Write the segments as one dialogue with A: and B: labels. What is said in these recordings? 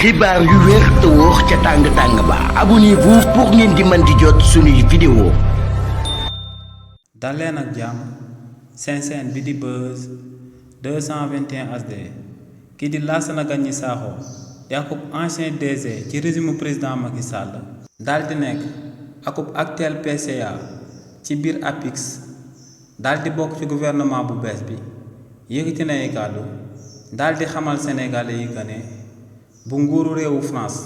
A: xibaar yu wér te wóor ca tàng ba abonnez-vous pour ngeen di mën di jot suñuy vidéo.
B: dal leen ak jàmm seen chaîne bi di Buzz 221 HD kii di Lassana Gagny Sakho di akub ancien DG ci régime président Macky Sall daal di nekk akub actuel PCA ci biir APIX daal di bokk ci gouvernement bu bees bi yëkkati na ay kàddu daal di xamal sénégalais yi que ne bu nguuru réewu France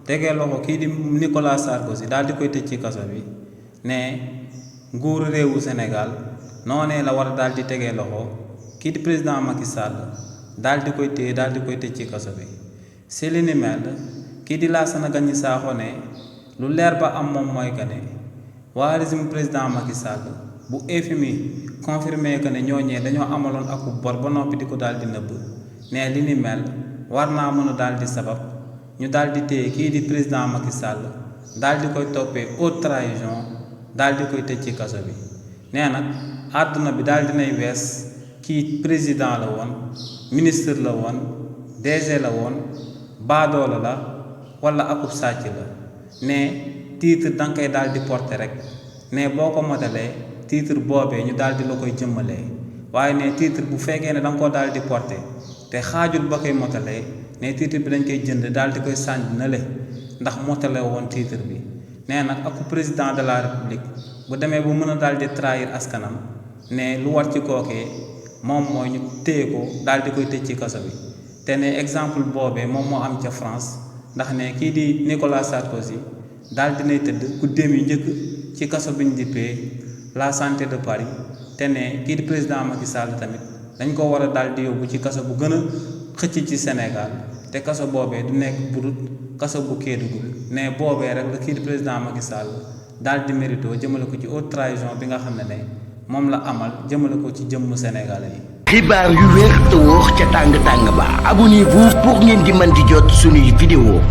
B: tegee loxo kii di Nicolas Sarkozy daal di koy tëj ci kaso bi ne nguuru réewu Sénégal noonee la war a daal di tegee loxo kii di président Macky Sall daal di koy téye daal di koy tëj ci kaso bi si li ni mel kii di Lassana Gagny Sakho ne lu leer ba am moom mooy que ne waa régime président Macky Sall bu FMI confirmé que ne ñooñee dañoo amaloon ak bor ba noppi di ko daal di nëbb ne li ni mel war naa mën a daal di sabab ñu daal di téye kii di président Macky Sall daal di koy toppee haute trahison daal di koy tëj ci kaso bi nee nag àdduna bi daal dinay wees kii président la woon ministre la woon DG la woon baadoola la wala akub sàcc la ne titre danga koy daal di porter rek ne boo ko motalee titre boobee ñu daal di la koy jëmmalee waaye ne titre bu fekkee ne danga ko daal di porter te xaajul ba koy motalee ne titre bi dañ koy jënd daal di koy sànni na le ndax motale woon titre bi nee nag aku président de la république bu demee bu mën a daal di trahir askanam ne lu war ci kookee moom mooy ñu téye ko daal di koy tëj ci kaso bi te ne exemple boobee moom moo am ca France ndax ne kii di Nicolas Sarkozy daal dinay tëdd guddeem yu njëkk ci kaso bi ñu dippee la santé de Paris te ne kii di président Macky Sall tamit dañ ko war a daal di yóbbu ci kaso bu gën a xëcc ci Sénégal te kaso boobee du nekk burut kaso bu Kédougou ne boobee rek la kii di président Macky Sall daal di mérito jëmale ko ci haute trahison bi nga xam ne moom la amal jëmale ko ci jëmm Sénégalais yi.
A: xibaar yu wér te wóor ca tàng ba abonnez-vous pour ngeen di mën di jot suñuy vidéo.